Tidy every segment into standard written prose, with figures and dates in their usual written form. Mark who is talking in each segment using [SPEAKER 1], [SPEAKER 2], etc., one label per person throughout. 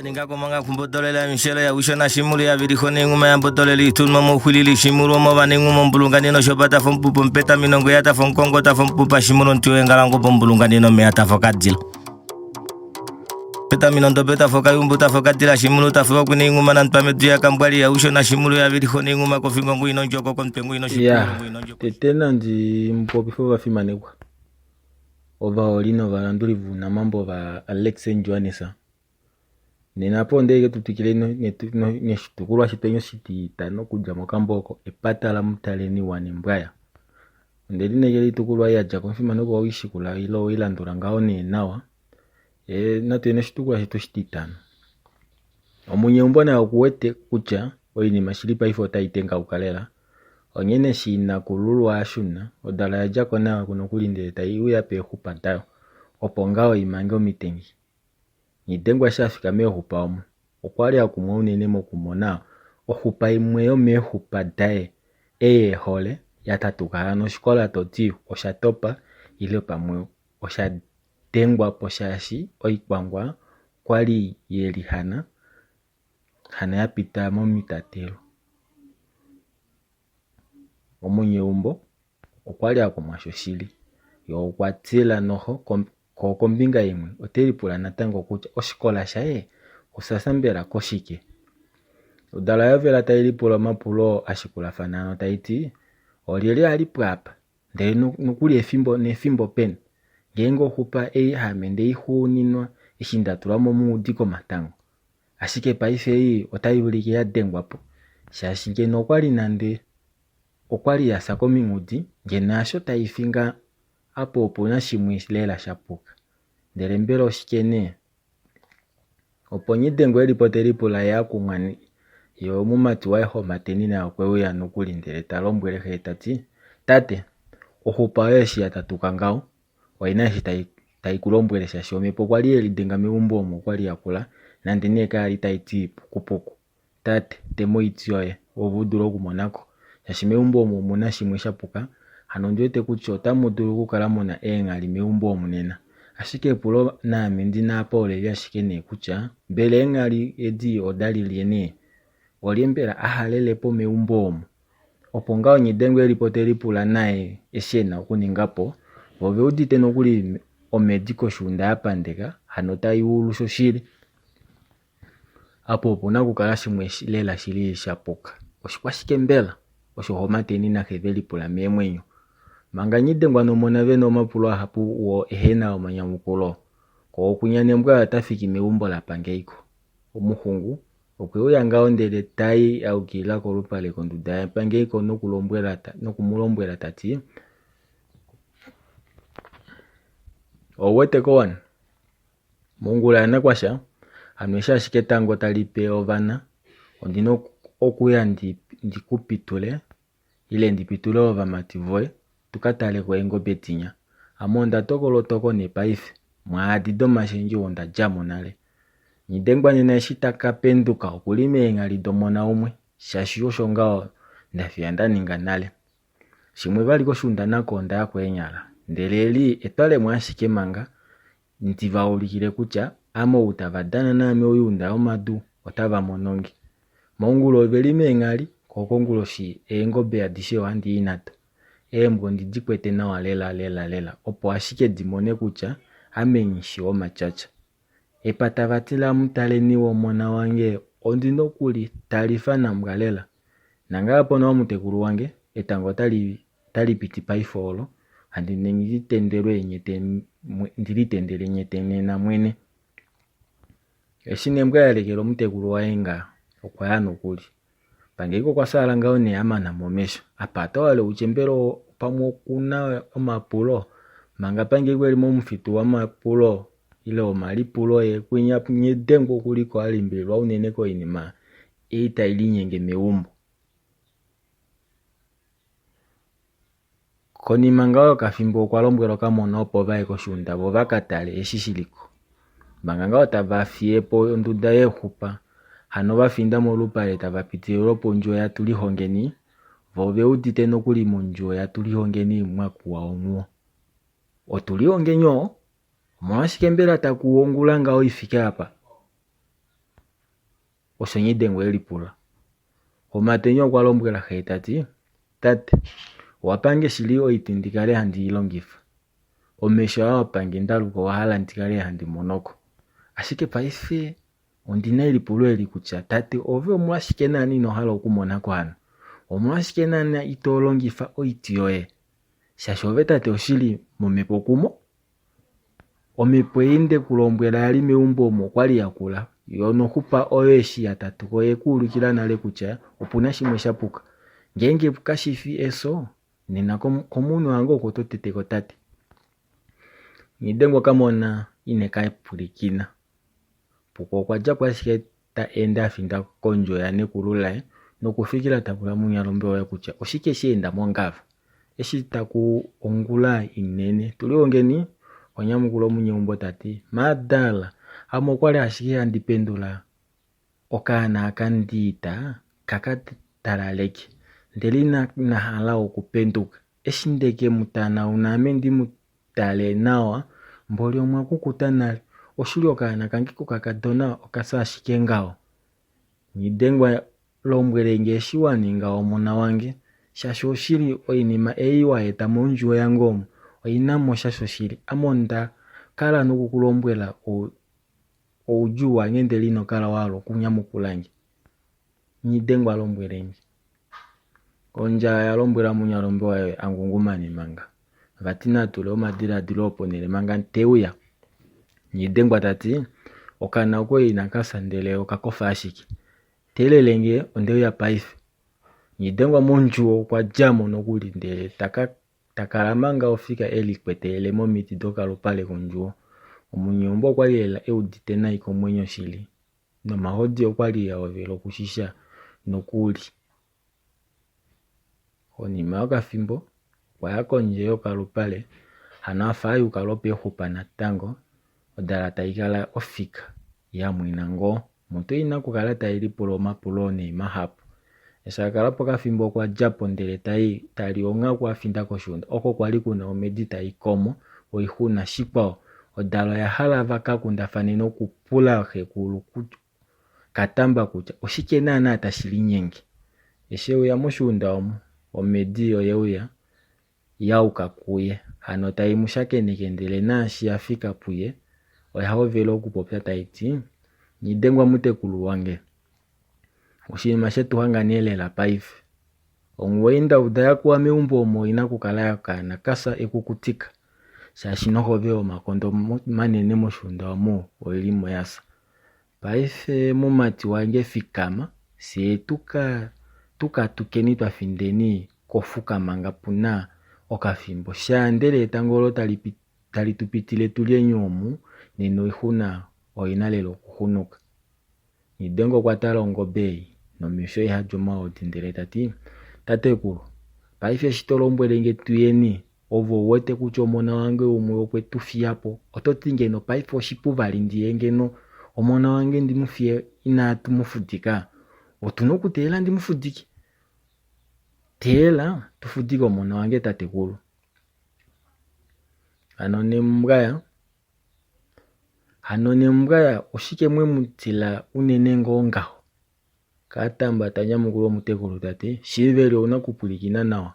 [SPEAKER 1] Ninga komanga kumbotolela mishelo ya wisho na shimulu ya viliho nenguma ya mbotolela itunwa mouxwilili shimulu omova nenguma ombulunganino shopata fompupo mpeta minongo ya tafa omukongo tafa omupupa shimulu ontiwe ngalango pombulunganino meya tafa okadila peta minondo peta fokayumbu tafa okadila shimulu tafa okwina inguma nantwamedu ya kambwali ya wisho na shimulu ya viliho nenguma kofingo ngwino ndjoko komutwe ngwino
[SPEAKER 2] Ya,
[SPEAKER 1] shipulu ngwino ndjoko
[SPEAKER 2] tete nandi mupopife ovafimanekwa, ovaholi novalanduli vounamambo va Alex Johannes. Nena po onde ke tu twikile noshitukulwa shetu oshititano okudja mokambo oko Epata laMutaleni waNembwaya. Onde lineekela oitukulwa ei ya dja komufimanekwa owei shikula ile owei landula ngaho nee nawa. E, natu ye noshitukulwa shetu oshititano. Omunyeumbo naye oku wete kutya oinima shili paife otai tengauka lela. Onghene eshi inakululwa a shuna, odala oya dja ko nayo nokuli ndele tai uya peexupa dayo, opo ngaho i mange omitengi. Nghidengwa eshi a fika meexupa omo, okwa li a kumwa unene mokumona oxupa imwe yomeexupa daye ei e hole ya tatuka hano oshikola to ti osha topa ile pamwe osha dengwa po shaashi oikwangwa okwa li ye lihana hano ya pita momitatelo. Omunyeumbo okwa li a kumwa shoshili, ye okwa tila noho ko kombinga imwe ote lipula natango kutya oshikola shaye osha fya mbela koshike. Odala yovela tai lipula omapulo a shikulafana hano tai ti, Olyelye a li pwaapa? Ndele nokuli efimbo nefimbo peni? Ngeenge oxupa ei haame nde i xuuninwa eshi nda tula mo muudi komatango. Ashike paife ei otai ulike ya dengwa po, shaashi ngeno okwa li nande okwa li ya fya kominghudi, ngeno hasho tai fi nga. Apa opu na shimwe lela sha puka. Ndele mbela oshike nee? Opo Nghidengo e li po te lipula ye a kumwa ye omumati waye Homateni naye okwe uya nokuli ndele ta lombwele xe ta ti, Tate, oxupa yoye eshi ya tatuka ngaho, oi na eshi tai, tai ku lombwele shaashi omhepo okwa li ye lidenga meumbo omo kwa li ya kula, nande nee kaya li tai ti pukupuku. Tate, tema oiti yoye, ove u dule okumona ko, shaashi meumbo omu omu na shimwe sha puka. Hano ondi wete kutya otamu dulu okukala mu na eenghali meumbo omu nena. Ashike epulo naame ndi na apa oleli ashike nee kutya, mbela eenghali edi oda li lye nee? Olye mbela a halele po meumbo omu? Opo ngaho Nghidengwa e li po te lipula naye eshi e na okuninga po. Vo ove udite nokuli omhedi koshuunda ya pandeka, hano tai ulu shoshili. Apa opu na okukala shimwe lela shili sha puka. Oshikwashike mbela? Osho Homateni naxe ve lipula meemwenyo. Manga Nghidengwa nomona ve na omapulo ahapu woo ehe na omanyamukulo, ko okwinya nembwa ota fiki meumbo laPangeiko. Omuxungu okwe uya ngaho ndele ta i a yukilila kolupale konduda yaPangeiko noku mu lombwela ta ti, Ou wete ko wani? Mongula yanakwasha, hano eshi ashike etango tali pe ovana, ondi na okuya ndi, ndi ku pitule, ile ndi pitule ovamati voye, tu ka tale ko eengobe dinya. Ame onda tokola otoko nee paife, mwaadi domashendjo onda dja mo nale. Nghidengwa nena eshi ta ka penduka oku li meenghali domona umwe, shaashi osho ngaho nda fiya nda ninga nale. Shimwe vali koshuunda nako onda ya ko eenyala, ndele eli etwalemo ashike manga ndi va ulikile kutya ame ou tava dana naame oiunda yomadu otava mono nge. Mongula ove li meenghali, ko konguloshi eengobe adishe ohandi i nado. Eembwa ondi di kwete nawa lela lela lela opo ashike di mone kutya ame nghi shi womatyatya. Epata vati laMutaleni womona wange ondi nokuli talifa nambwa lela. Nangala po nawa mutekulu wange, etango otali otali piti paife olo, handi ningi litendelwe enyete ndi litendele enyete nena mwene. Eshi nembwa ya lekela omutekulu waye nga, okwa ya nokuli. Pangeiko okwa fyaala ngaho nee a mana mo omesho. Apa oto hale utye mbela pamwe oku na omapulo? Manga Pangeiko e li momufitu womapulo ile womalipulo ye kwinya Nghidengwa oku li ko a limbililwa unene koinima ei tai linyenge meumbo. Konima ngaho yokafimbo okwa lombwela okamona opo va ye koshuunda vo va ka tale eshi shi li ko. Manga ngaho tava fiye po onduda yeexupa, hano va finda molupale tava pitile lwopondjuwo yaTulihongeni, vo ove udite nokuli mondjuwo yaTulihongeni mwa kuwa onghuwo. Otulihongeni oo? Omolwashike mbela taku ongula ngaho i fike apa? Osho Nghidengwa e lipula. Homateni okwa lombwela xe ta ti, Tate, owa pange shili oiti ndi kale handi i longifa. Omesho aa wa pange ndaluka owa hala ndi kale handi mono ko. Ashike paife ondi na elipulo eli kutya, tate ove omolwashike naana ino hala okumona ko hano? Omolwashike naana ito longifa oiti yoye? Shaashi ove tate oshili momhepo kumo. Omhepo ei nde ku lombwela ya li meumbo omo okwa li ya kula, yo noxupa oyo eshi ya tatuka oye ku ulikila nale kutya opu na shimwe sha puka. Ngeenge kashi fi efyo, nena komunwe wange oko to tete ko tate. Nghidengwa okamona ine ka pwilikina. Puko okwa dja po ashike ta ende a finda kondjo yanekulu laye nokufikila ta pula munyalombe waye kutya oshike sha enda mongava. Eshi taku ongula inene, tulihongeni, okwa nyamukula omunyeumbo ta ti, Madala, ame okwali ashike handi pendula okaana aka ndiita ka ka talaleke, ndele ina hala okupenduka. Eshi ndeke mu tanauna ame ndi mu tale nawa, mboli omwa kukuta nale. Oshili okaana kange kokakadona oka fya ashike ngaho. Nghidengwa lombwele nge eshi wa ninga omona wange, shaashi oshili oinima ei wa eta mondjuwo yange omu oi na mo sha shoshili. Ame onda kala noku ku lombwela oudjuu wange ndele ino kala wa hala okunyamukula nge. Nghidengwa lombwele nge. Ondja oya lombwela munyalombe wayo a ngungumane manga. Vati na tule omadiladilo ponhele manga te uya. Nghidengwa ta ti, Okaana okoye inaka fya ndele oka kofa ashike. Teelele nge onde uya paife. Nghidengwa mondjuwo okwa dja mo nokuli ndele ta ta kala manga ofika e likwetelele momiti dokalupale kondjuwo. Omunyeumbo okwa li lela e udite nai komwenyo shili. Nomahodi okwa li a hovela okushisha nokuli. Konima yokafimbo, okwa ya kondje yokalupale, hano a fa a yuka lwopeexupa natango, odala tai kala ofika, ya mwena ngoo. Mutu oi na okukala tai lipula omapulo nee mahapu. Eshi a kala po okafimbo okwa dja po ndele ta i, ta li onghaku a finda koshiunda oko kwa li ku na omhedi tai komo oixuna. Shikwao, odala oya hala va ka kundafane nokupula xekulu Katamba kutya oshike naanaa tashi linyenge. Eshi e uya moshiunda omo, omhedi oye uya ya yuka kuye, hano tai mu shakeneke ndele naashi ya fika puye, oya hovela okupopya tai ti, Nghidengwa mutekulu wange, oshinima she tu hanga nee lela paife. Onghuwo ei nda uda ya kuwa meumbo omo oi na okukala yokaana ka fya ekukutika, shaashi nohove yomakondo manene moshiunda omu oi li mo ya fya. Paife mumati wange fikama, fyee tu ka tu ka tukeni twa findeni kofuka manga pu na okafimbo. Shaa ndele etango olo tali tali tu pitile tu lyeni omu, nena oixuna oi na lela okuxunuka. Nghidenga okwa tala ongobe ei nomesho e hadi omahodi ndele ta ti, Tatekulu, paife eshi to lombwele nge tu yeni, ove ou wete kutya omona wange umwe okwe tu fiya po, oto ti ngeno paife oshipu vali ndi ye ngeno omona wange ndi mu fiye inaatu mu fudika? Otu na okuteelela ndi mu fudike. Teelela tu fudike omona wange tatekulu. Hano Nembwaya Hano Nembwaya oshike mwe mu tila unene ngoo ngaho? Kaatamba ta nyamukula omutekulu ta ti, Shiiveli ou na okupwilikina nawa.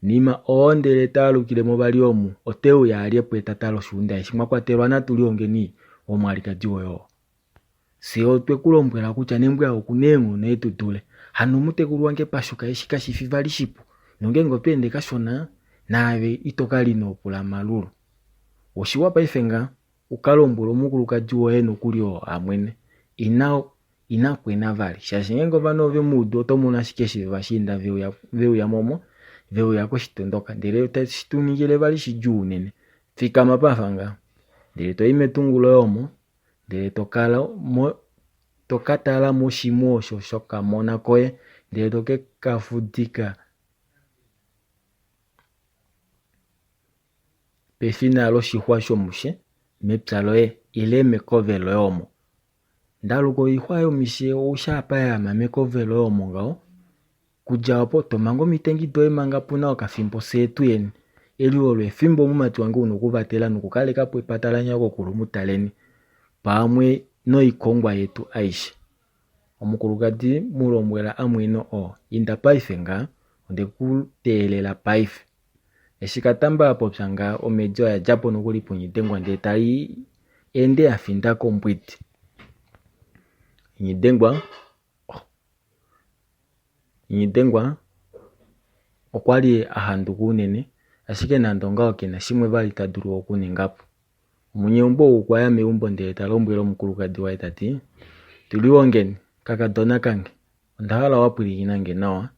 [SPEAKER 2] Nima oo ndele ta alukile mo vali omu, ote uya a lye po etata loshuunda eshi mwa kwatelwa Natulihongeni womwalikadi woye oo. Fye otwe ku lombwela kutya Nembwaya oku na eenghono e tu dule. Hano mutekulu wange pashuka eshi kashi fi vali shipu. Nongeenge otwa ende kashona, naave ito kala inoo pula omalulo. Oshiwa paife nga u ka lombwele omukulukadi woye nokuli oo a mwene. Ina ina kwena vali shaashi ngeenge ovanhu ove mu udu oto mono ashike eshi ovashiinda ve uya ve uya momo ve uya koshitondoka ndele tashi tu ningile vali shidjuu unene. Fikama pafa nga ndele to i metungu loye omo ndele to kala mo to ka tala moshimhu osho shokamona koye ndele to ke ka fudika pefina loshixwa shomushe mepya loye ile mekove loye omo. Ndaluka oixwa yomishe ousha apa ya ama mekove loye omo ngaho. Kudja opo to manga omitengi doye manga pu na okafimbo fyee tu yeni. Eli olo efimbo mumati wange u na okuvatela nokukaleka po epata lanyokokulu Mutaleni pamwe noikongwa yetu aishe. Omukulukadi mu lombwela a mwene oo, inda paife ngaa, onde ku teelela paife. Eshi Katamba a popya ngaa, omhedi oya dja po nokuli puNghidengwa ndee tai ende ya finda kombwidi. Nghidengwa Nghidengwa okwa li a handuka unene, ashike nande ongaho ke na shimwe vali ta dulu okuninga po. Omunyeumbo ou okwa ya meumbo ndele ta lombwele omukulukadi waye ta ti, Tulihongeni, kakadona kange, onda hala wa pwilikina nge nawa.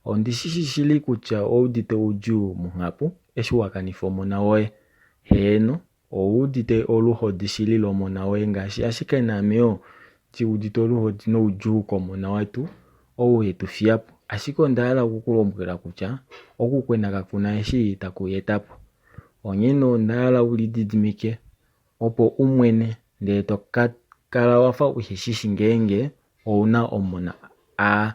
[SPEAKER 2] Ondi shi shii shili kutya ou udite oudjuu muhapu eshi wa kanifa omona woye. Heeno, ou udite oluhodi shili lomona woye ngaashi ashike naame yo ndi udite oluhodi noudjuu komona wetu ou e tu fiya po. Ashike onda hala oku ku lombwela kutya okukwena kaku na eshi taku eta po. Onghee nee onda hala u lididimike opo u mwene ndele to ka kala wa fa uhe shi shi ngeenge ou na omona a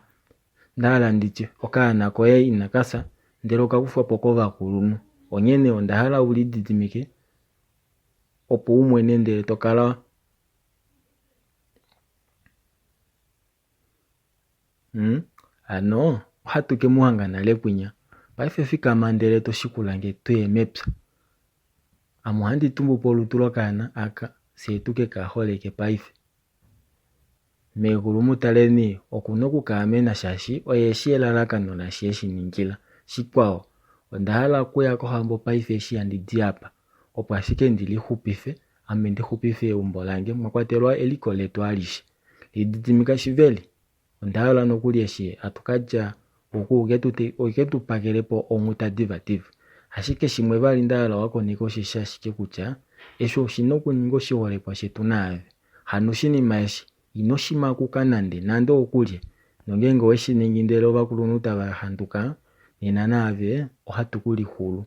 [SPEAKER 2] nda hala ndi tye okaana koye inaka fya ndele oka kufwa po kovakulunhu. Onghee nee onda hala u lididimike opo u mwene ndele to kala Hmm? Hano ohatu ke mu hanga nale kwinya. Paife fikama ndele to shikula nge tu ye mepya. Ame ohandi tumbu po olutu lokaana aka, fyee tu ke ka holeke paife. Meekulu Mutaleni oku na oku ka amena shaashi oye eshi elalakano laashi e shi ningila. Shikwao, onda hala okuya kohambo paife eshi handi di apa, opo ashike ndi lixupife, ame ndi xupife eumbo lange mwa kwatelwa eliko letu alishe. Lididimika shiveli, onda hala nokuli eshi hatu ka dja oku u ke tu pakele po onghuta divadiva. Ashike shimwe vali nda hala wa koneka osheshi ashike kutya, eshi oshi na okuninga oshiholekwa shetu naave. Hano oshinima eshi ino shi makuka nande nande okulye, nongeenge owe shi ningi ndele ovakulunhu tava handuka, nena naave ohatu ku lixulu.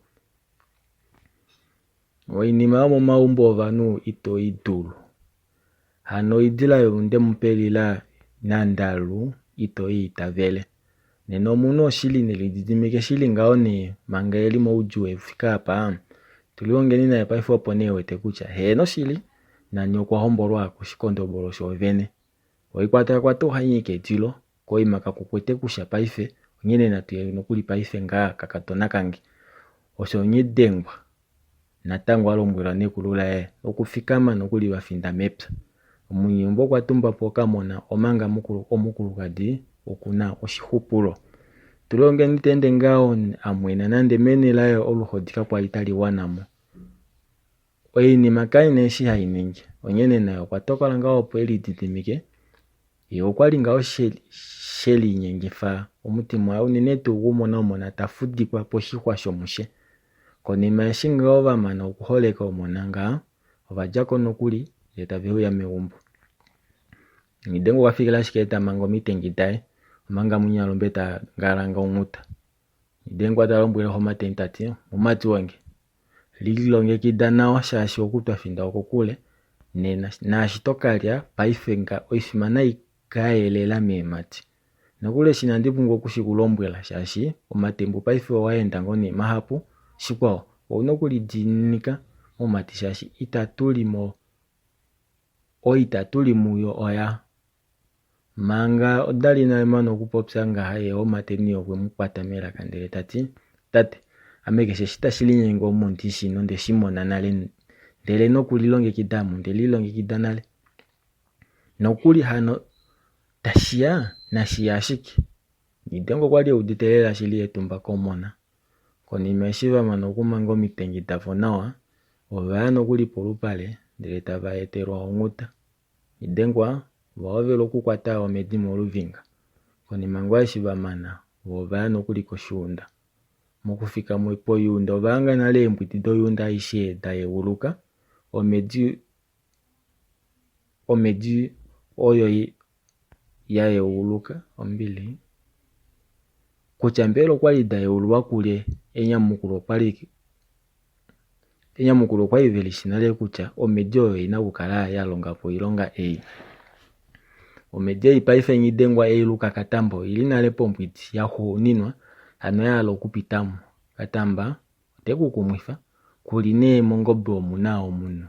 [SPEAKER 2] Oinima yomomaumbo ovanhu ito i dulu. Hano oidila youndemupelila naNdalu ito i itavele. Nena omunhu oshili ne lididimike shili ngaho nee manga e li moudjuu e fike apa. Tulihongeni naye paife opo nee e wete kutya heeno shili nani okwa hombolwa koshikondobolo shoovene. Oikwatakwata ohai nyika etilo, koima kaku kwete kusha paife, onghene natu ye nokuli paife ngaa kakadona kange. Osho Nghidengwa natango a lombwelwa nekulu laye okufikama nokuli va finda mepya. Omunyeumbo okwa tumba po okamona omanga omukulukadi oku na oshixupulo. Tulongeni ta ende ngaho a mwena nande meni laye oluhodi kakwa li tali wana mo. Oinima kai na eshi hai ningi, onghene naye okwa tokola ngaho opo e lididimike. Ye okwa li ngaho she linyengifa omutima waye unene tuu okumona omona ta fudikwa poshixwa shomushe. Konima eshi ngaho va mana okuholeka omona ngaha, ova dja ko nokuli ndele tave uya meumbo. Nghidengu okwa fikila ashike ta manga omitengi daye omanga Munyalombe ta ngalanga onghuta. Nghidengwa ta lombwele Homateni ta ti, Mumati wange, Lilongekida nawa shaashi oku twa finda okokule nena, naashi to ka lya paife nga oifima nai ka yelela meemhati. Nokuli eshi inandi pumbwa oku shi ku lombwela shaashi omatembu paife owa enda ngoo nee mahapu. Shikwao, ou na okulidiininika mumati shaashi itatu li mo, oita tu li muyo oya. Manga odali inai mana okupopya ngaha ye Homateni okwe mu kwata melaka ndele ta ti, Tate, ame keshe eshi tashi linyenge omu ondi shi nonde shi mona nale ndele nokulilongekida ame onde lilongekida nale. Nokuli hano tashi ya, nashi ye ashike. Nghidengo okwa li e udite lela shili etumba komona. Konima eshi va mana okumanga omitengi davo nawa, ova ya nokuli polupale ndele tava etelwa onghuta. Nghidengwa ova hovela okukwata omhedi moluvinga. Konima ngoo eshi va mana, vo ova ya nokuli koshiunda. Mokufika poyuunda ova hanga nale eembwidi doyuunda aishe da yeuluka, omhedi omhedi oyo ya yeuluka ombili. Kutya mbela okwali da yeululwa kulye, enyamukulo okwali Enyamukulo okwa li ve li shi nale kutya omhedi oyo oi na okukala ya longa po oilonga ei. Omhedi ei paife Nghidengwa ei luka Katamba oi li nale pombwidi yaxuuninwa hano ya hala okupita mo. Katamba ote ku kumwifa, ku li nee mongobe omu na omunhu.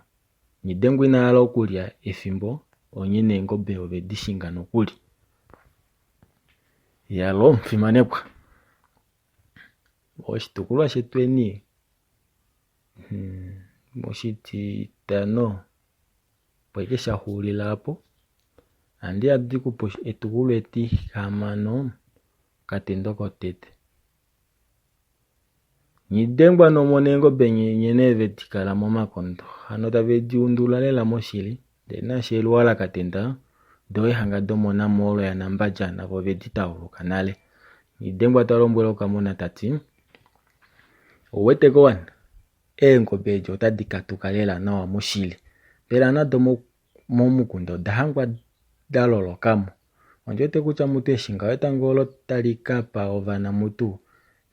[SPEAKER 2] Nghidengwa ina hala okulya efimbo onghee neengobe ove di shinga nokuli. Yalo mufimanekwa. Oshitukulwa shetweni hmm, moshititano opo ike sha xuulila apo. Ohandi ya ndi kupe etukulwa etihamano okatendo kotete. Nghidengwa nomona eengobe nye nee vedi kala momakondo hano tave di undula lela moshili ndele naashi eluwa la katenda doo eehanga domona moolo yaNambadja navo ovedi tauluka nale. Nghidengwa ta lombwele okamona tati, Ouweteko wana, eengobe edi otadi katuka lela nawa moshili. Mbela nado momukunda oda hangwa da loloka mo. Ondi wete kutya mutu eshi ngaho etango olo tali ka pa ovana mutu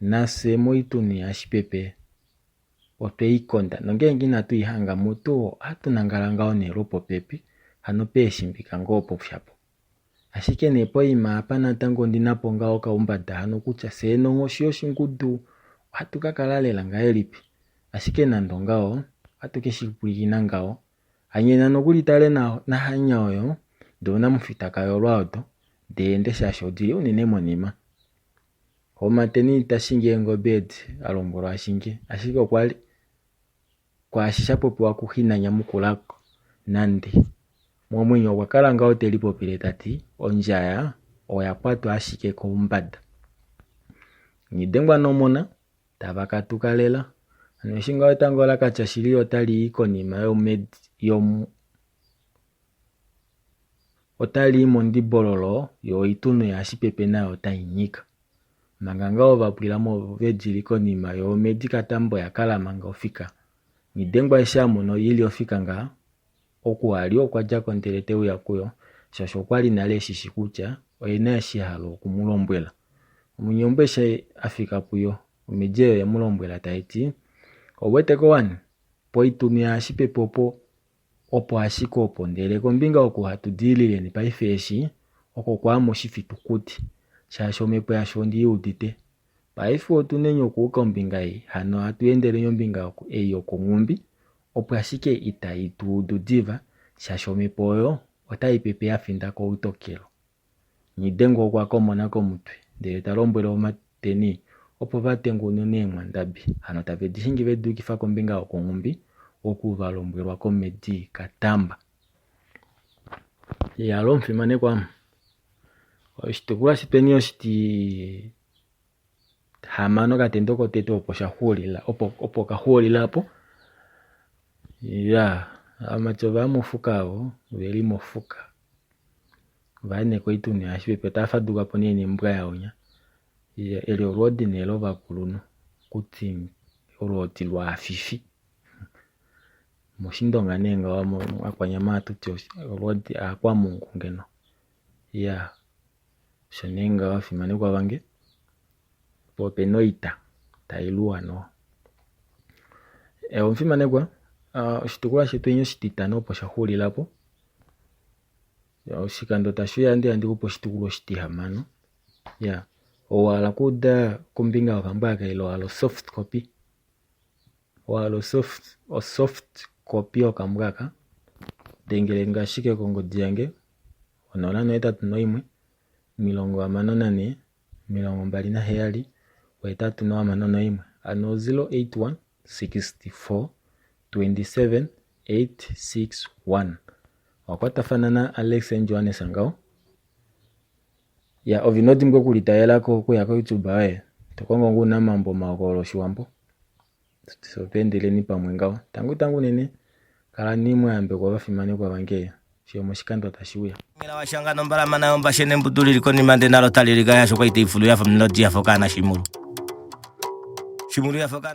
[SPEAKER 2] nafye moituni yaShipepe otwe i konda nongeenge inatu i hanga mutu ohatu nangala ngaho nee lwopopepi hano peeshimbika ngoo poshapo. Ashike nee poima apa natango ondi na po ngaho okaumbada hano kutya fyee nonghoshi yoshingudu ohatu ka kala lela ngahelipi. Ashike nande ongaho ohatu ke shi pwilikina ngaho Hanyena nokuli tale nahanya oyo, doo namufita kayolwa odo, deende shaashi odili unene monima. Homateni ta shingi eengobe edi, a lombwelwa a shinge, ashike okwa li kwaashi sha popiwa kuxe ina nyamukulako nande. Momwenyo okwa kala ngaho te lipopile ta ti ondjaya oya kwatwa ashike koumbada. Nghidengwa nomona Tava katuka lela. Hano eshi ngaho etango la ka tya shili otali i konima yomedi yom otali i mondibololo yo oitunhu yaAshipepe nayo otai nyika. Manga ngaho va pwila mo ve lili konima yo omedi Katambo ya kala manga ofika. Nghidengwa eshi a mona i li ofika ngaha, oku a li okwa dja ko ndele te uya kuyo shaashi okwa li nale e shi shi kutya oye na eshi a hala oku mu lombwela. Omunyeumbo eshi a fika puyo, omhedi oyo oye mu lombwela tai ti, Ou wete ko wani, poitunu yaAshipepe opo opo ashike opo ndele kombinga oku hatu diilileni paife eshi oko kwaama oshifitukuti, shaashi omhepo yasho ondi i udite. Paife otu neni okuuka ombinga ei, hano hatu endeleni ombinga ei yokonghumbi, opo ashike itai tu udu diva, shaashi omhepo oyo otai pepe ya finda koutokelo. Nghidengwa okwa komona komutwe ndele ta lombwele omateni opo va tengunune eemwandabi hano tave di shingi ve di yukifa kombinga yokonghumbi oku va lombwelwa komedi Katamba. Iyalo omufimanekwa, oshitukulwa shetweni oshiti hamano okatendo kotete opo sha xuulila opo opo ka xuulila po. Iyaa ovamati ovaya mofuka avo oveli mofuka. Ovaya nee koituni yaShipepe otava faduka po nee nembwa yavo nya. Eli olwoodi nee lovakulunhu kuti olwoodi lwaafifi. Moshindonga nee ngaho movakwanyama ohatu ti olwoodi aakwamungu ngeno. Iyaa osho nee ngaho ovafimanekwa vange po opena oita tai luwa noo. Omufimanekwa oshitukulwa shetu oshititano opo sha xulila po. Oshikando tashi uya ohandi ya ndi kupe oshitukulwa oshitihamano. Ya, ou wa hala okuuda kombinga yokambo aka ile wa hala o-soft copy, wa hala o-soft copy yokambo aka, dengele nge ashike kongodi yange 081 64 27 861 hano 081 64 27 861. Owa kwatafana na Alex and Johannes ngaho. Ya ove ino dimbwa okulitalela ko okuya koYouTube yoye. To kongo ngoo Unamambo omahokololo Oshiwambo. Fye otwa endeleni pamwe ngaho. Tangu tangu unene. Kalani mwa yambekwa ovafimanekwa vange fiyo omoshikando tashi uya.
[SPEAKER 1] Ngela wa shanga nombalamana yombashe nembudu lili konima nde nalo tali lika yasho kwa ite ifulu yafa omulodi yafa okaana shimulu. Shimulu yafa okaana.